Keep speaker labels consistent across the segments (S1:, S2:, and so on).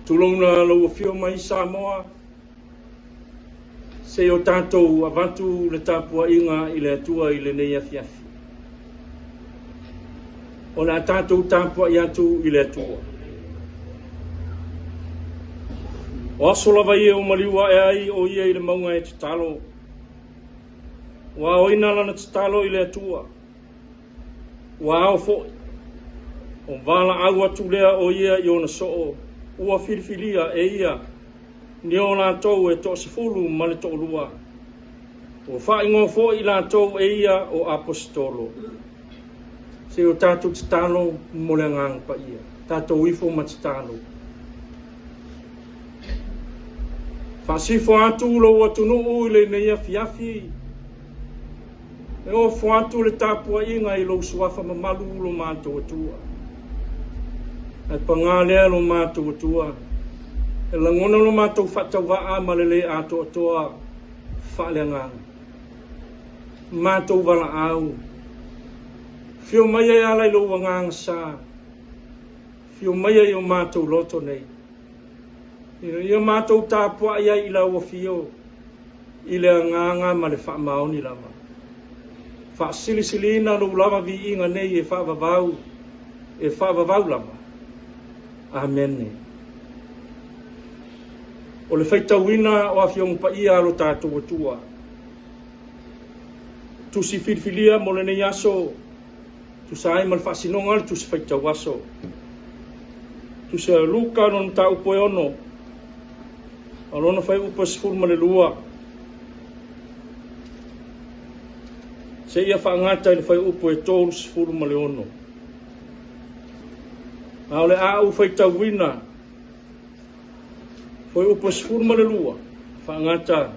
S1: Tulouna lau afio mai Samoa, se i o tatou avatu le tapuaiga i le Atua i lenei afiafi. O le a tatou tapuai atu i le Atua. O aso lava ia ua maliu ae ai o ia i le mauga e tatalo. Ua aoina lana tatalo i le Atua. Ua ao foi, o valaau atu lea o ia i ona soo, ua filifilia e ia ni o latou e toasefulu ma le toalua. Ua faaigoa foi i latou e ia o Aposetolo. Se i o tatou tatalo mo le Agaga Paia. Tatou ifo ma tatalo. Faasifo atu lou atunuu i lenei afiafi. E ofo atu le tapuaiga i lou suafa mamalu lo matou Atua. Ae pagā lea lo matou Atua, e lagona lo matou faatauvaa ma le lē atoatoa faaleagaga. Matou valaau, fio mai e ala i lou agaga sa, fio mai i o matou loto nei. Ina ia matou tapuai ai i lau afio, i le agaga ma le faamaoni lava. Faasilisiliina lou lava viiga nei e faavavau, e faavavau lava. Amene. O le faitauina o Afioga Paia a lo tatou Atua. Tusi filifilia mo lenei aso, tusa ai ma le faasinoga le tusi faitau aso. Tusi a Luka lona mataupu e 6, a lona fuaiupu e 12. Seia faagata i le fuaiupu e 36. A o le a ou faitauina fuaiupu e 12, faagata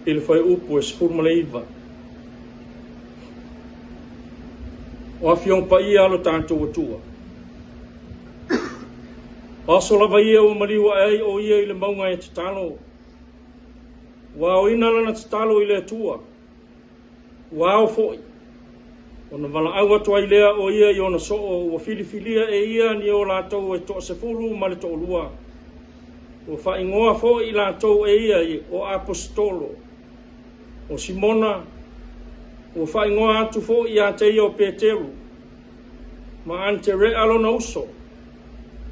S1: i le fuaiupu e 19. O Afioga Paia a lo tatou Atua. O aso lava ia ua maliu ae ai o ia i le mauga e tatalo. Ua aoina lana tatalo i le Atua. Ua ao foi, ona valaau atu ai lea o ia i ona soo, ua filifilia e ia ni o latou e toasefulu ma le toalua. Ua faaigoa foi i latou e ia o Aposetolo. O Simona, ua faaigoa atu foi ia te ia o Peteru, ma Aneterea lona uso,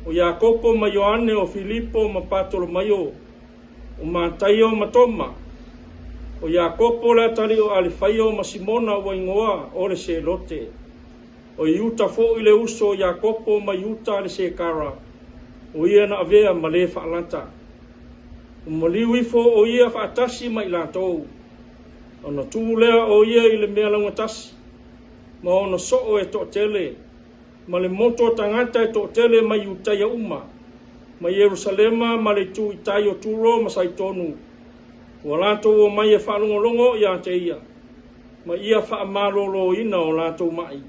S1: o Iakopo ma Ioane, o Filipo ma Patolomaio, o Mataio ma Toma, o Iakopo le atalii o Alefaio ma Simona ua igoa o le Selote, o Iuta foi le uso o Iakopo ma Iuta le Sekara, o ia na avea ma le faalata. Ua maliu ifo o ia faatasi ma i latou, ona tu lea o ia i le mea laugatasi, ma ona soo e toatele, ma le moto o tagata e toatele mai Iutaia uma, ma Ierusalema ma le itu i tai o Turo ma Saitonu, ua latou omai e faalogologo ia te ia, ma ia faamaloloina o latou ma'i.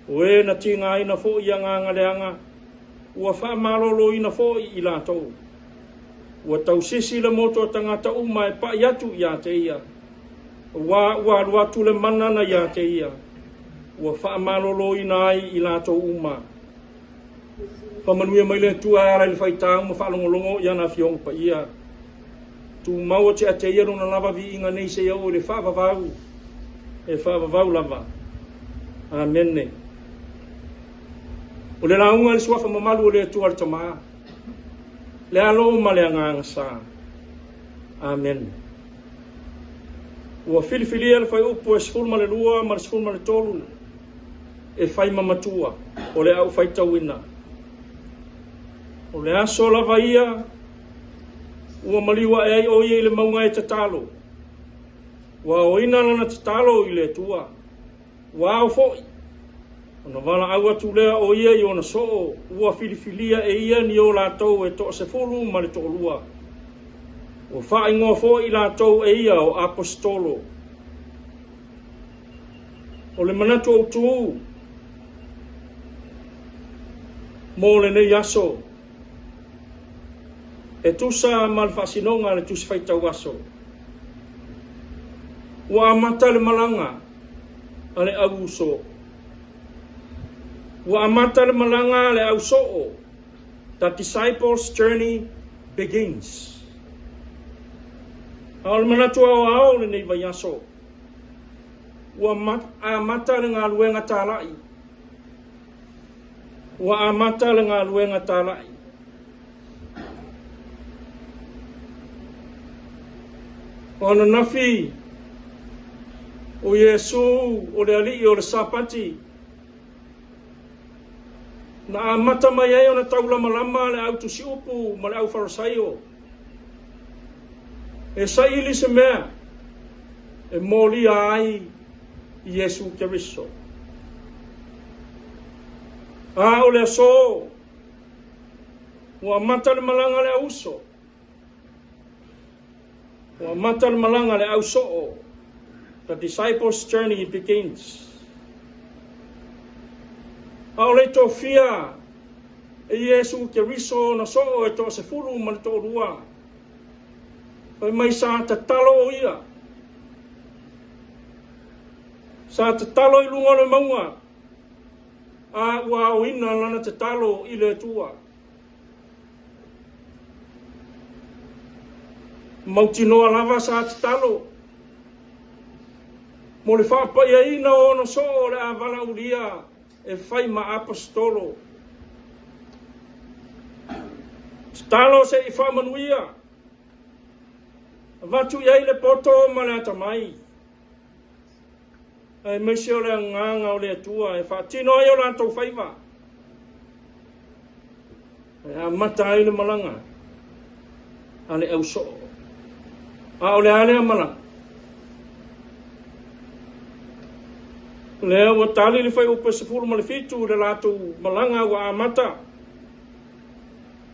S1: O e na tigaina foi i agaga leaga, ua faamaloloina foi i latou. Ua tausisi le moto o tagata uma e pa'i atu ia te ia, aua ua alu atu le mana na ia te ia, ua faamaloloina ai i latou uma. Faamanuia mai le Atua e ala i le faitau ma faalogologo i ana Afioga Paia. Tumau o te ate ia lona lava viiga nei seia oo i le faavavau, e faavavau lava. Amene. O le lauga i le suafa mamalu o le Atua le Tama, le Alo ma le Agaga Sa. Amene. Ua filifilia le fuaiupu e 12 ma le 13 e fai ma matua o le au faitauina. O le aso lava ia ua maliu ae ai o ia i le mauga e tatalo. Ua aoina lana tatalo i le Atua. Ua ao foi, ona valaau atu lea o ia i ona soo, ua filifilia e ia ni o latou e toasefulu ma le toalua. Ua faaigoa foi i latou e ia o Aposetolo. O le manatu autu mo lenei aso, e tusa ma le faasinoga a le Tusi Faitau Aso. Ua amata le malaga a le au uso. Ua amata le malaga a le au soo. The Disciples' Journey Begins. A o le manatu aoao o lenei vaiaso, ua amata le galuega talai. Ua amata le galuega talai. O ananafi, o Iesu o le Alii o le Sapati, na amata mai ai ona taulamalama le au tusiupu ma le au Farisaio e saili se mea e molia ai Iesu Keriso. A o le aso, ua amata le malaga a le auuso, ua amata le malaga a le ausoo. The disciples' journey begins. A o le i tofia e Iesu Keriso ona soo e toasefulu ma le toalua, fai mai sa tatalo o ia. Sa tatalo i luga o le mauga, a ua aoina lana tatalo i le Atua. Mautinoa lava sa tatalo mo le faapaiaina o ona soo o le a valaaulia e fai ma aposetolo. Tatalo se i faamanuia, avatu i ai le poto ma le atamai, aemaise o le agaga o le Atua e faatino ai o latou faiva, e amata ai le malaga a le ausoo. A o le a lea malaga? Lea ua tali le fuaiupu e 17 i le latou malaga ua amata.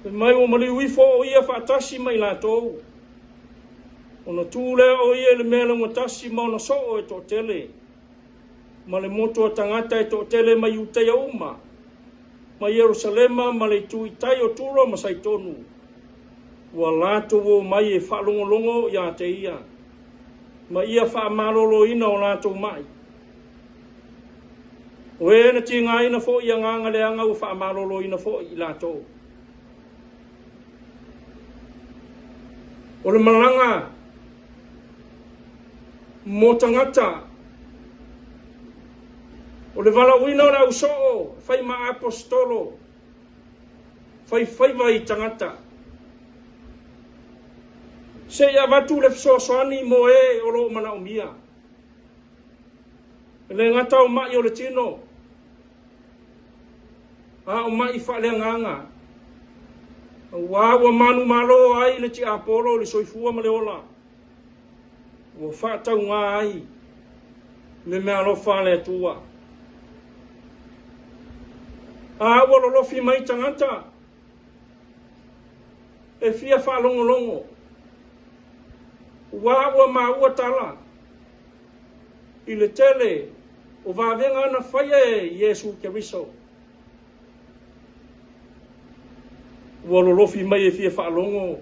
S1: Fai mai ua maliu ifo o ia faatasi ma i latou. Ona tu lea o ia i le mea laugatasi ma ona soo e toatele, ma le motu o tagata e toatele mai Iutaia uma, ma Ierusalema ma le itu i tai o Turo ma Saitonu, ua latou o mai e faalogologo iā te ia, ma ia faamaloloina o latou maʻi. O e na tigaina foi i agaga leaga ua faamaloloina foi i latou. O le malaga mo tagata, o le valaauina o le ausoo, fai ma aposetolo, fai faiva i tagata. Se i avatu le fesoasoani mo e o lo o manaomia. E le gata o maʻi o le tino, a o maʻi faaleagaga, aua ua manumalo ai le tiapolo i le soifua ma le ola, ua faatauga ai le meaalofa a le Atua. A ua lolofi mai tagata e fia faalogologo, ua ua maua tala i le tele o vavega na faia e Iesu Keriso. Ua lolofi mai e fia faalogo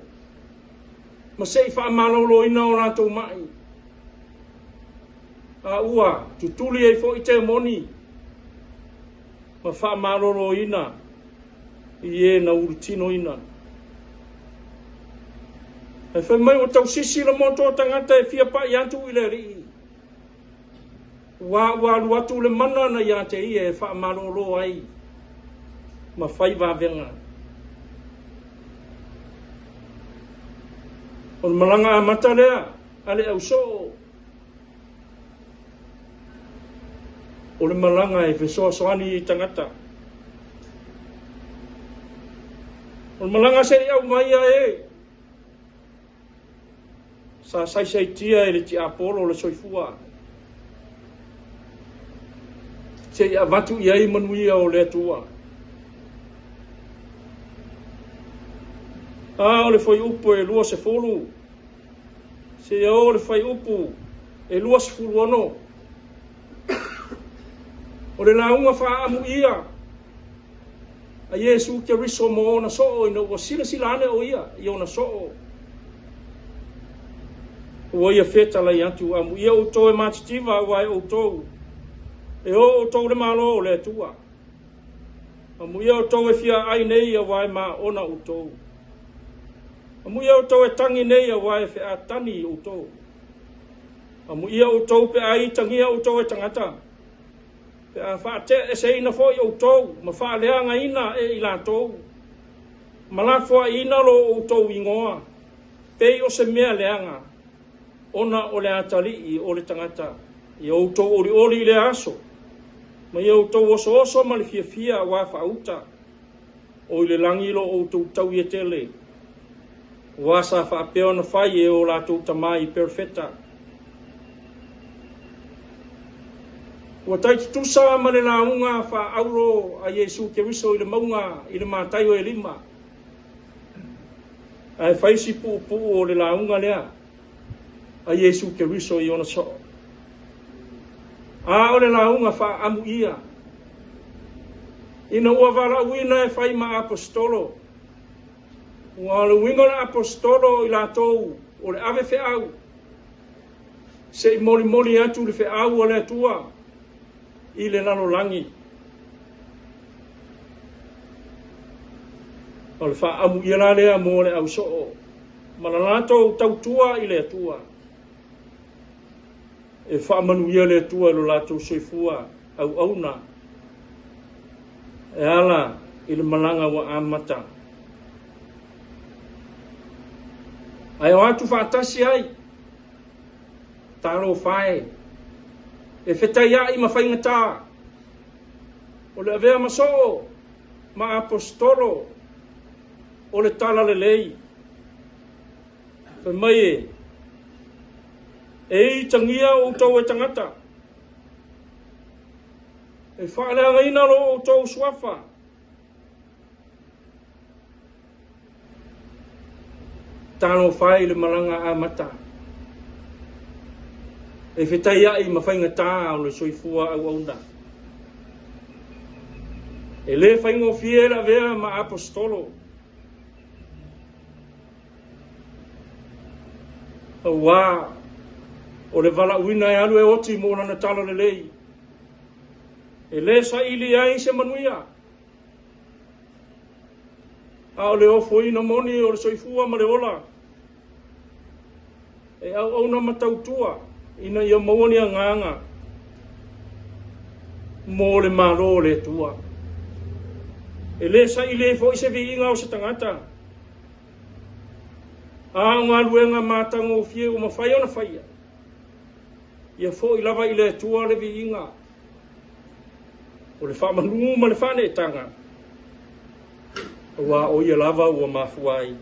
S1: ma se i faamaloloina o latou maʻi, a ua tutuli ai foi temoni ma faamaloloina i e na ulutinoina. Ae fai mai ua tausisi le moto o tagata e fia paʻi atu i le Alii, ua ua alu atu le mana na iā te ia e faamalolo ai ma fai vavega. O le malaga amata lea a le ausoo, o le malaga e fesoasoani i tagata. O le malaga se i aumaia e sa saisaitia e le tiapolo le soifua, se i avatu i ai manuia o le Atua. A o le fuaiupu e 20, seia oo le fuaiupu e 26, o le lauga faaamuia a Iesu Keriso mo ona soo ina ua silasila ane o ia i ona soo. Ua ia fetalai atu, amuia outou e matitiva, aua e outou e o outou le Malo o le Atua. Amuia outou e fia aai nei auā e maona outou. Amuia outou e tagi nei auā e featani outou. Amuia outou pe a itagia outou e tagata, pe a faateaeseina foi outou ma faaleagaina e i latou, ma lafoaiina lo outou igoa, pei o se mea leaga, ona o le atalii o le tagata. Ia outou olioli i lea aso, ma ia outou osooso ma le fiafia auā faauta, o i le lagi lo outou taui e tele, auā sa faapea ona fai e o latou tamā i perofeta. Ua tai tutusa ma le lauga faaauro a Iesu Keriso i le mauga i le Mataio e 5. Ae fai si puupuu o le lauga lea a Iesu Keriso i ona soo. A o le lauga faaamuia, ina ua valaauina e fai ma aposetolo, ua o le uiga o le aposetolo o i latou o le ave feau, se i molimoli atu le feau a le Atua i le lalolagi. O le faaamuia la lea mo le ausoo ma la latou tautua i le Atua. E faamanuia le Atua i lo latou soifua auauna e ala i le malaga ua amata. Ae o atu faatasi ai, talofa e, e fetaiai ma faigata, o le avea ma soo ma aposetolo o le talalelei. Fai mai e, e itagia outou e tagata, e faaleagaina lo outou suafa, talofa e i le malaga amata, e fetaiai ma faigata o le soifua auauna. E le faigofie le avea ma aposetolo, auā o le valaauina e alu e oti mo lana talalelei, e le saili ai se manuia, a o le ofoina moni o le soifua ma le ola, e auauna ma tautua ina ia maua ni agaga mo le Malo o le Atua. E le saili ai foi se viiga o se tagata, a o galuega matagofie ua mafai ona faia, ia foi lava i le Atua le viiga o le faamanu ma le faaneetaga, auā o ia lava ua mafua ai.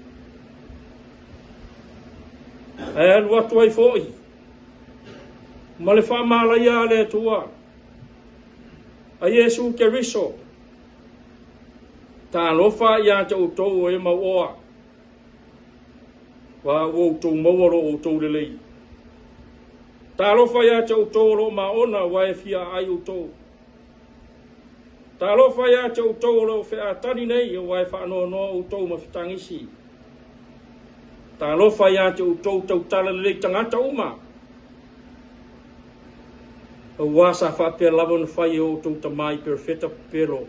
S1: Ae alu atu ai foi ma le faamalaia a le Atua, a Iesu Keriso, talofa ia te outou o e mauoa, ua ua outou maua lo outou lelei. Talofa ia te outou o lo o maona, ua e fia aai outou. Talofa ia te outou o lo o featani nei, ua e faanoanoa outou ma fetagisi. Talofa ia te outou tautala lelei tagata uma, auā sa faapea lava ona fai e o outou tamā i perofeta pepelo.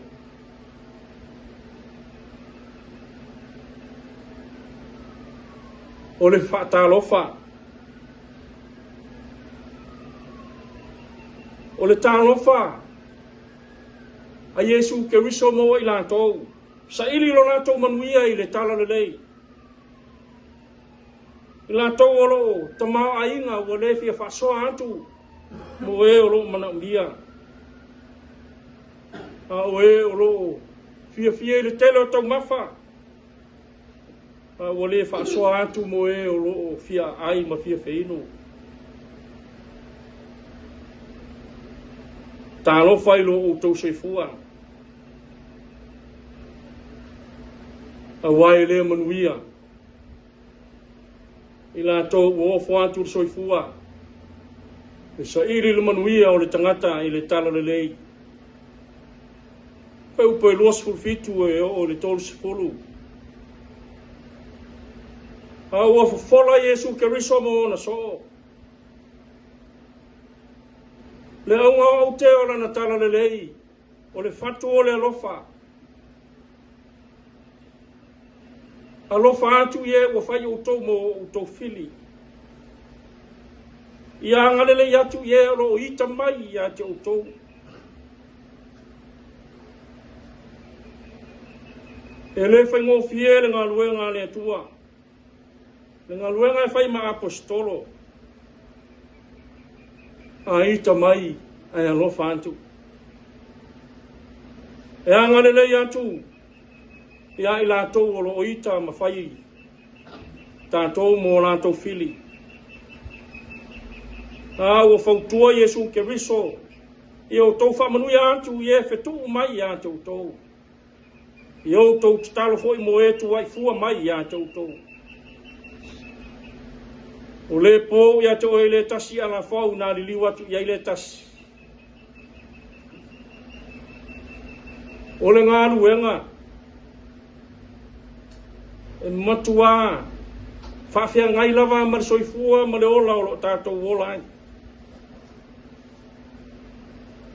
S1: O le faatalofa, o le talofa a Iesu Keriso mo i latou, saili lo latou manuia i le talalelei. I latou o lo o tamaoaiga ua le fia faasoa atu mo e o lo o manaomia, a o e o lo o fiafia i le tele o taumafa, a ua le faasoa atu mo e o lo o fia aai ma fia feinu. Talofa i lo outou soifua, auā e le manuia i latou ua ofo atu le soifua, e saili le manuia o le tagata i le talalelei. Fuaiupu e 27 e oo i le 30. A ua fofola Iesu Keriso mo ona soo. Le auga o aute o lana talalelei, o le fatu o le alofa. Alofa atu i e ua fai outou mo outou fili. Ia agalelei atu i e o lo o ita mai ia te outou. E le faigofie le galuega a le Atua, le galuega e fai ma aposetolo. A ita mai ae alofa atu. E agalelei atu ia i latou o lo o ita ma fai tatou mo latou fili. A ua fautua Iesu Keriso, ia outou faamanuia atu i e fetuu mai ia te outou. Ia outou tatalo foi mo e tuuai fua mai ia te outou. O le po ia te oe le tasi alafau na liliu atu i ai le tasi. O le galuega e matuā faafeagai lava ma le soifua ma le ola o lo o tatou ola ai.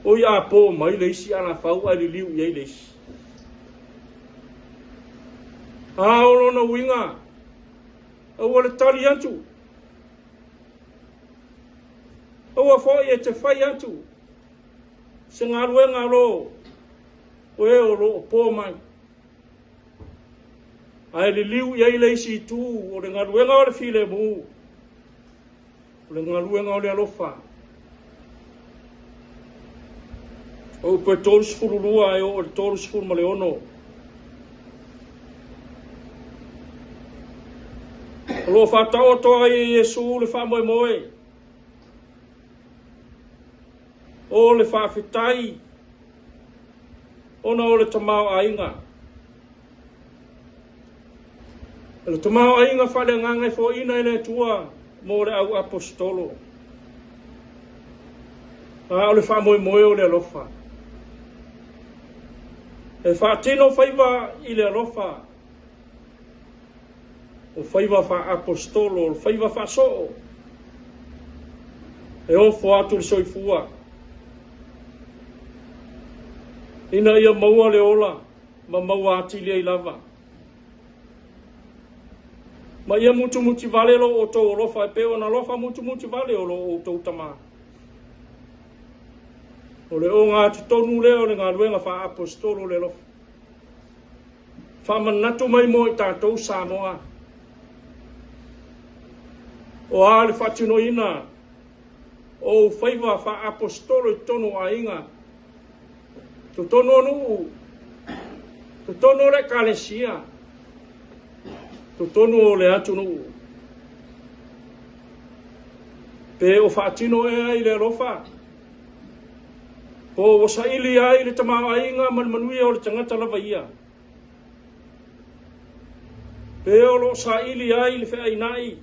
S1: Oi a po mai le isi alafau ae liliu i ai le isi. A o lona uiga, aua le tali atu, aua foi e te fai atu se galuega lo o e o lo o po mai. Ae liliu i ai le isi itu o le galuega o le filemu, o le galuega o le alofa. O upu e 32 e oo i le 36. O lo o faataoto ai e Iesu le faamoemoe o le faafetai ona o le tamaoaiga. O le tamaoaiga faaleagaga e foaiina e le Atua mo le au aposetolo. A o le faamoemoe o le alofa. E faatino faiva i le alofa, o faiva faaapostolo, o faiva faasoo, e ofo atu le soifua, ina ia maua le ola ma maua atili ai lava. Ma ia mutumuti vale lo outou alofa e pei ona alofa mutumuti vale o lo outou Tama. O le ogatotonu lea o le galuega faaapostolo o le alofa. Faamanatu mai mo i tatou Samoa. O a le faatinoina o ou faiva faaapostolo i totonu o aiga, totonu o nuu, totonu o le ekalesia, totonu o le atunuu. Pe o faatino ea i le alofa, po ua saili ai le tamaoaiga ma le manuia o le tagata lava ia. Pe o lo o saili ai le feainai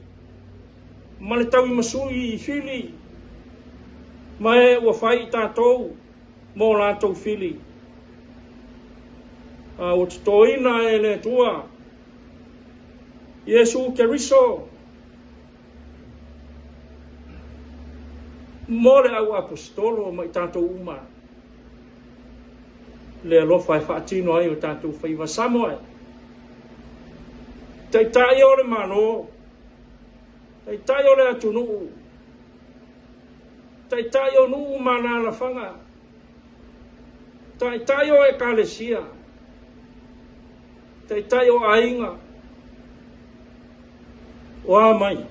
S1: ma le tauimasui i fili, ma e ua fai i tatou mo latou fili. A ua totoina e le Atua Iesu Keriso mo le au aposetolo ma i tatou uma le alofa e faatino ai o tatou faiva. Samoa e, taitai o le Malo, taitai o le atunuu, taitai o nuu ma alaalafaga, taitai o ekalesia, taitai o aiga, o a mai?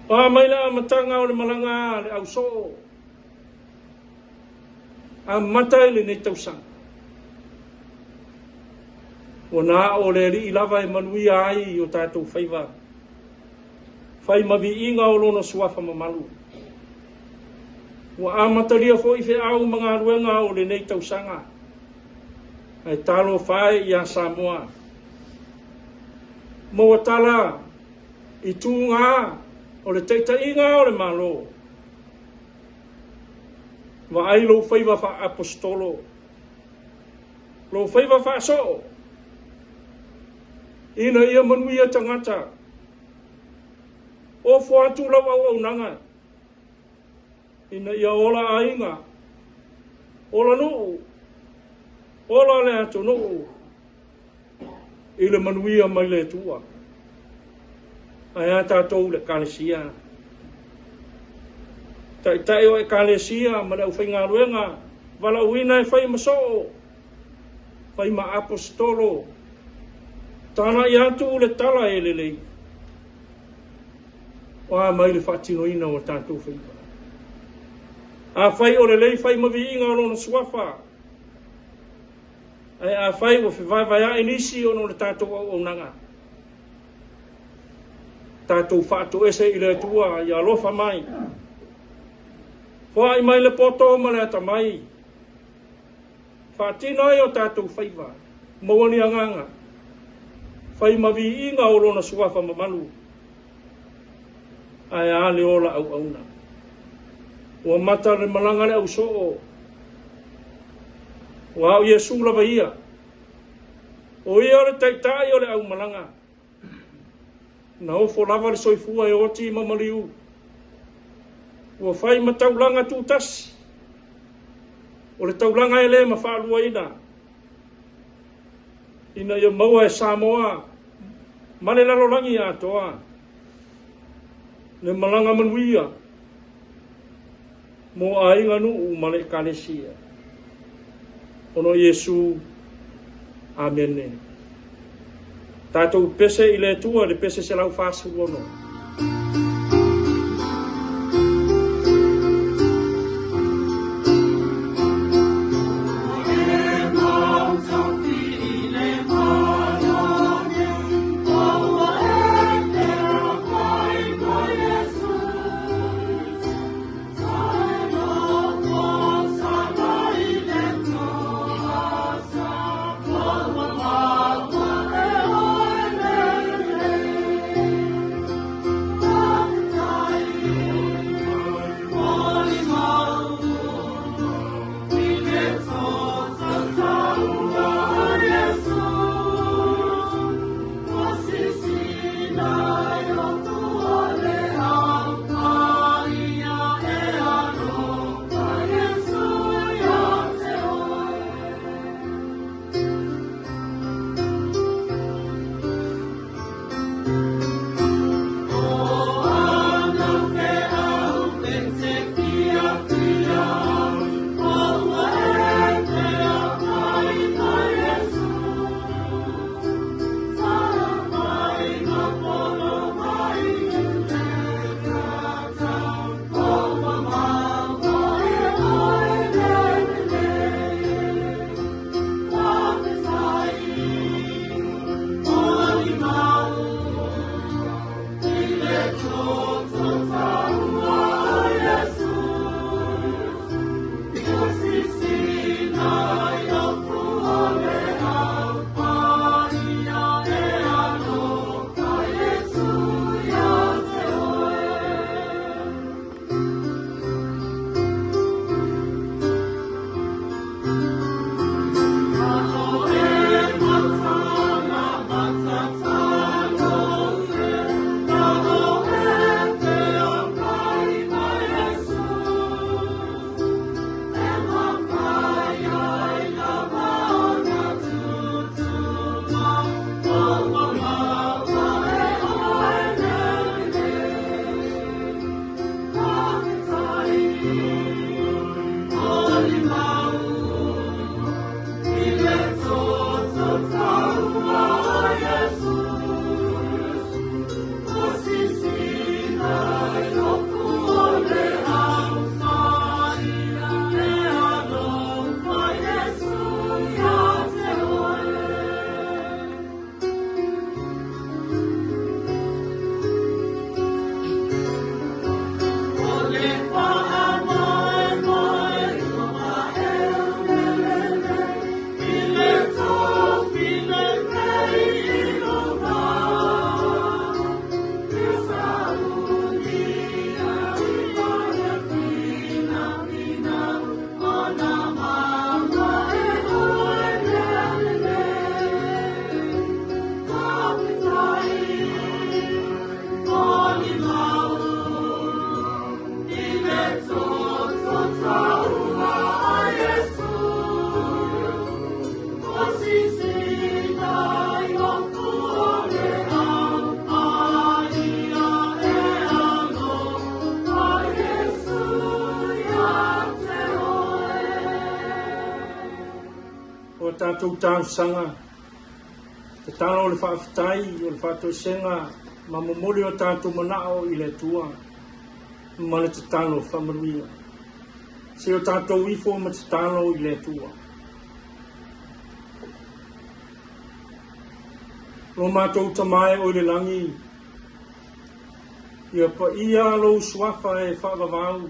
S1: O a mai le amataga o le malaga a le ausoo? Amata i lenei tausaga. Ua na o le Alii lava e manuia ai o tatou faiva, fai ma viiga o lona suafa mamalu. Ua amatalia foi feau ma galuega o lenei tausaga, ae talofa e ia Samoa. Maua tala i tūgā o le taitaiga o le Malo. Vaai lou faiva faaapostolo, lou faiva faasoo, ina ia manuia tagata. Ofo atu lau auaunaga, ina ia ola aiga, ola nuu, ola le atunuu. i le manuia mai le Atua. Ae a tatou le Ekalesia? Taitai o Ekalesia ma le aufaigaluega valaauina e fai ma soo, fai ma aposetolo, talai atu le tala e lelei. O a mai le faatinoina o tatou faiva? Afai o lelei fai ma viiga o lona suafa, ae afai ua fevaevaea'i nisi ona o le tatou auaunaga, tatou faatoese i le Atua ia alofa mai, foai mai le poto ma le atamai, faatino ai o tatou faiva, maua ni agaga, fai ma viiga o lona suafa mamalu, ae a le ola auauna. Ua mata le malaga le ausoo, ua o Iesu lava ia, o ia o le taitai o le aumalaga, na ofo lava le soifua e oti ma maliu, ua fai ma taulaga tutasi, o le taulaga e le mafaaluaina, ina ia maua e Samoa ma le lalolagi atoa le malaga manuia mo aiga nuu ma le Ekalesia. Ona o Iesu, amene. Tatou pese i le Atua, le pese 146. O a tatou talosaga, tatalo o le faafetai, o le faatoesega ma momoli o tatou manao i le Atua ma le tatalo faamanuia. Se o tatou ifo ma tatalo i le Atua. Lo matou Tama e o i le lagi, ia paia lou suafa e faavavau.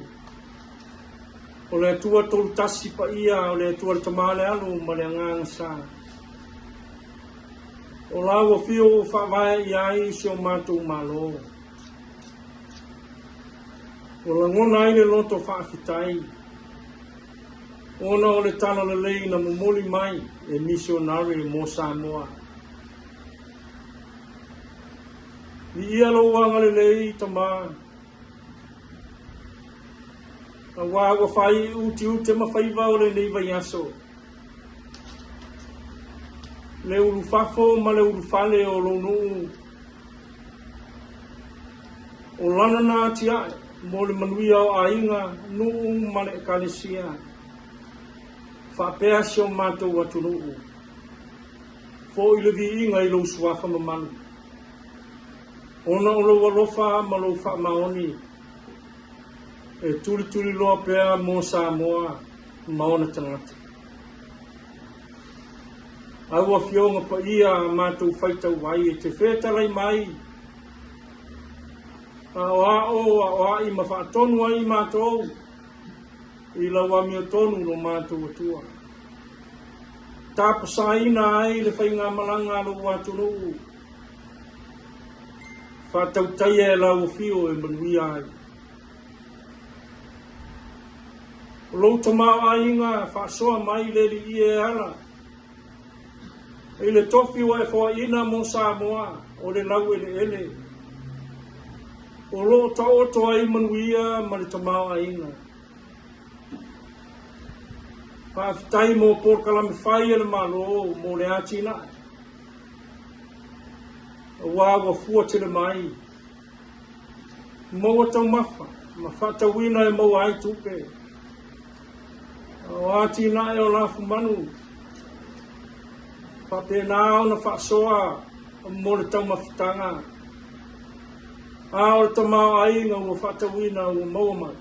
S1: O le Atua Tolutasi paia, o le Atua le Tama, le Alo ma le Agaga Sa. O lau afio ua faavae i ai si o matou Malo. Ua lagona ai le loto faafetai, ona o le talalelei na momoli mai e misionare mo Samoa. Viia lou agalelei, Tama, aua ua faaiu tiute ma faiva o lenei vaiaso. Le ulufafo ma le ulufale o lou nuu, o lana na atiae mo le manuia o aiga, nuu ma le ekalesia, faapea si o matou atunuu. Foi le viiga i lou suafa mamalu, ona o lou alofa ma lou faamaoni e tulituliloa pea mo Samoa ma ona tagata. Au afioga paia a matou faitau ai e te fetalai mai, aoao, aoai ma faatonu ai i matou i lau amiotonu lo matou Atua. Tapasaina ai le faigamalaga a lou atunuu, faatautaia e lau afio e manuia ai. O lou tamaoaiga faasoa mai le Alii e ala i le tofi ua e foaiina mo Samoa o le laueleele o lo o taoto ai manuia ma le tamaoaiga. Faafetai mo polokalame fai a le Malo mo le atinae, aua ua fua tele mai, maua taumafa ma faatauina e maua ai tupe. O atinae o lafumanu faapena ona faasoa mo le taumafataga, a o le tamaoaiga ua faatauina ua maua mai.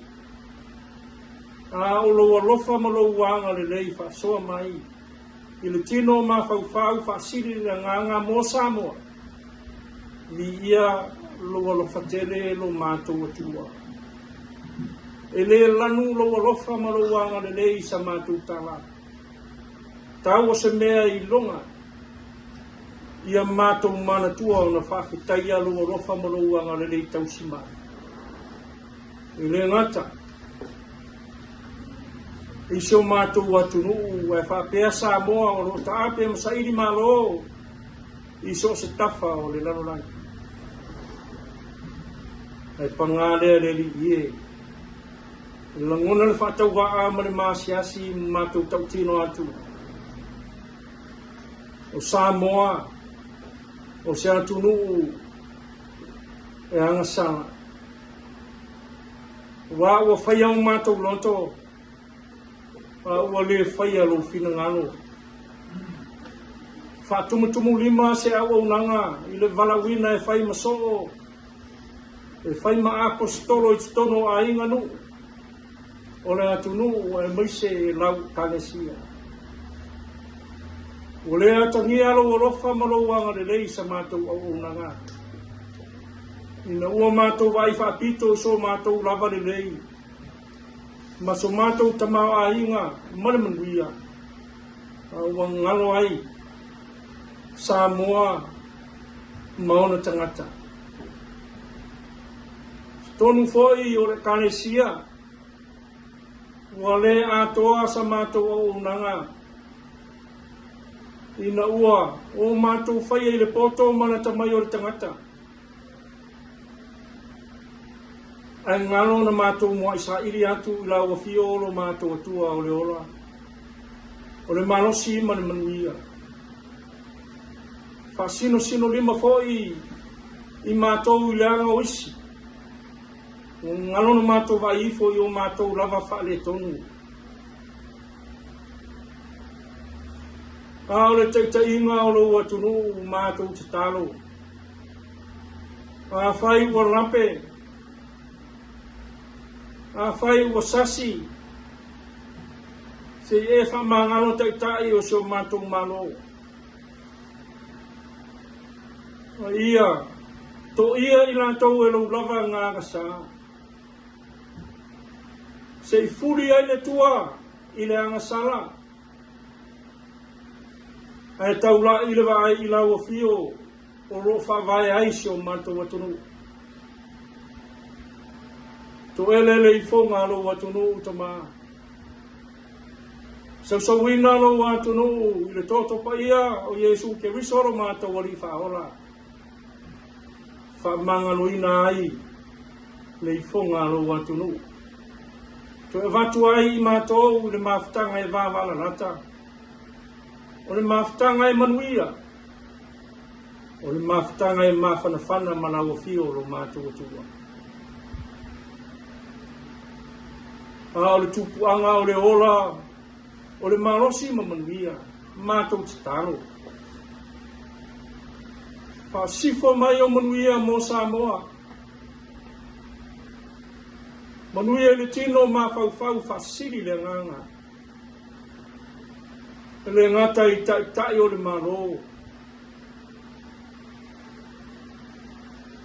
S1: A o lou alofa ma lou agalelei faasoa mai i le tino mafaufau faasili le agaga mo Samoa, viia lou alofa tele lo matou Atua. E le lanu lou alofa ma lou agalelei i sa matou tala. Tau o se mea i loga ia matou manatua ona faafetaia lou alofa ma lou agalelei tausi mai. E le gata i si o matou atunuu, ae faapea Samoa o lo o taape ma saili malo i so o se tafa o le lalolagi. Ae paga lea le Alii e, e lagona le faatauvaa ma le maasiasi ma matou tautino atu. O Samoa, o se atunuu e agasala. Aua ua faia o matou loto, a ua le faia lou finagalo. Faatumutumulima se auaunaga i le valaauina e fai ma soo, e fai ma aposetolo i totonu o aiga nuu o le atunuu aemaise e lau Ekalesia. Ua le atagia lou alofa ma lou agalelei i sa matou auaunaga, ina ua matou vaai faapito i so matou lava lelei ma so matou tamaoaiga ma le manuia, a ua galo ai Samoa ma ona tagata. Totonu foi o le Ekalesia, ua le atoa sa matou auaunaga ina ua o matou faia i le poto ma le atamai o le tagata. Ae galo na matou muai saili atu i lau afio o lo matou Atua o le ola, o le malosi ma le manuia. Faasinosino lima foi i matou i le aga o isi, ua galo na matou vaai ifo i o matou lava faaletonu. A o le taitaiga o lou atunuu matou tatalo. Afai ua lape, afai ua sasi, se i e faamagalo taitai o si o matou Malo. A ia toia i latou e lou lava gagasa. Se i fuli ai le tua i le agasala, ae taula'i le vaai i lau afio o lo o faavae ai si o matou atunuu. Toele le ifoga a lou atunuu, Tama. Sausauina lou atunuu i le toto paia o Iesu Keriso lo matou Alii Faaola, faamagaloina ai le ifoga a lou atunuu. Toe avatu ai i matou i le mafutaga e vavalalata, o le mafutaga e manuia, o le mafutaga e mafanafana ma lau afio o lo matou Atua. A o le tupuaga o le ola o le malosi ma manuia, matou tatalo. Faasifo mai o manuia mo Samoa. Manuia i le tino mafaufau faasili le agaga. E le gata i taitai o le Malo,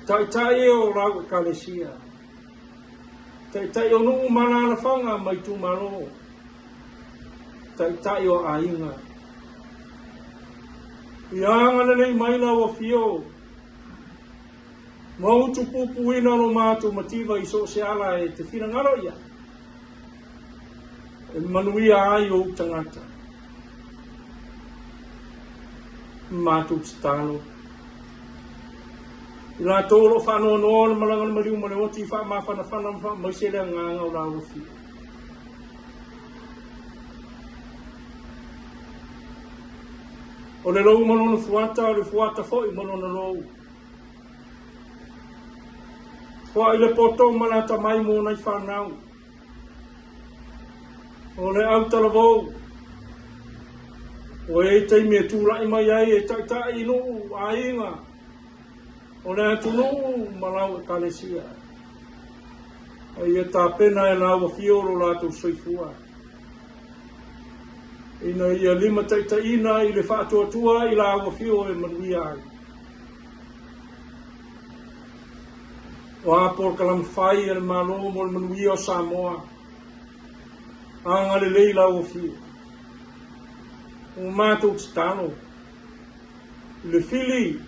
S1: taitai o lau Ekalesia, taitai o nuu ma alaalafaga ma itumalo, taitai o aiga. Ia agalelei mai lau afio ma utupupuina lo matou mativa i so o se ala e te finagalo i ai e manuia ai ou tagata. Matou tatalo. I latou o lo o faanoanoa le malaga le maliu ma le oti i faamafanafana ma faamaise le agaga o laua fia. O le lou ma lona fuata, o le fuata foi ma lona lou. Foai le poto ma le atamai mo nai fanau. O le autalavou, ua i ai taimi e tulai mai ai e taitai i nuu, aiga, o le atunuu ma lau Ekalesia. A ia tapena e lau afio lo latou soifua, ina ia limataitaiina i le faatuatua i lau afio e manuia ai. O a polokalame fai a le Malo mo le manuia o Samoa, agalelei lau afio. Ua matou tatalo i le fili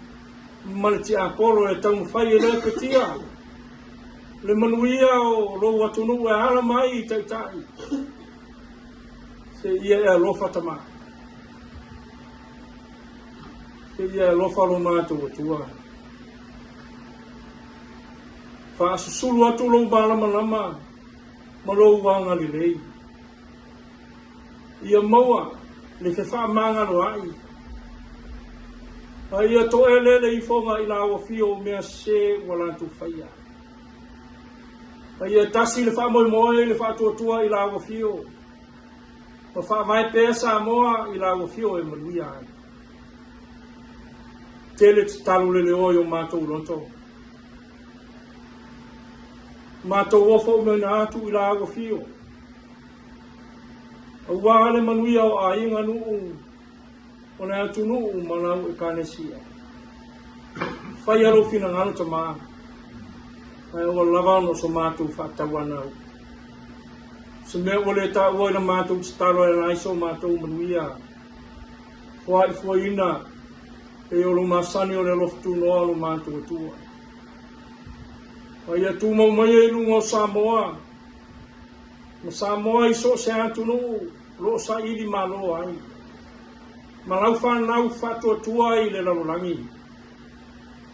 S1: ma le tiapolo e taumafai e lepetia le manuia o lou atunuu e ala mai i taitai. Se ia e alofa tama. Se ia e alofa lo matou Atua. Faasusulu atu lou malamalama ma lou agalelei. Ia maua le fefaamagaloa'i, a ia toele le ifoga i lau afio o mea sese ua latou faia. A ia tasi le faamoemoe i le faatuatua i lau afio, ma faavae pea Samoa i lau afio e manuia ai. Tele tatalo leleoa i o matou loto. Matou ofo umaina atu i lau afio, aua le manuia o aiga nuu o le atunuu ma lau Ekalesia. Faia lou finagalo tama, ae ua lava ona o so matou faatauanau. Se mea ua le taua i la matou tatalo e ala ai so matou manuia, foaifuaina pei o lo masani o le alofa tunoa o lo matou Atua. A ia tumau mai i luga o Samoa, ma Samoa i so o se atunuu o lo o saili malo ai, ma lau fanau faatuatua i le lalolagi.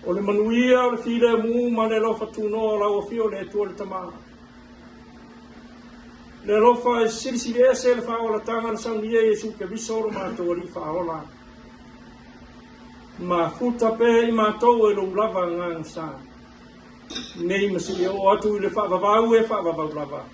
S1: O le manuia o le filemu ma le alofa tunoa o lau Afio le Atua le Tama. Le alofa e silisili ese le faaolataga na saunia Iesu Keriso lo matou Alii Faaola. Mafuta pea i matou e lou lava agaga sa. Nei ma seia oo atu i le faavavau e faavavau lava.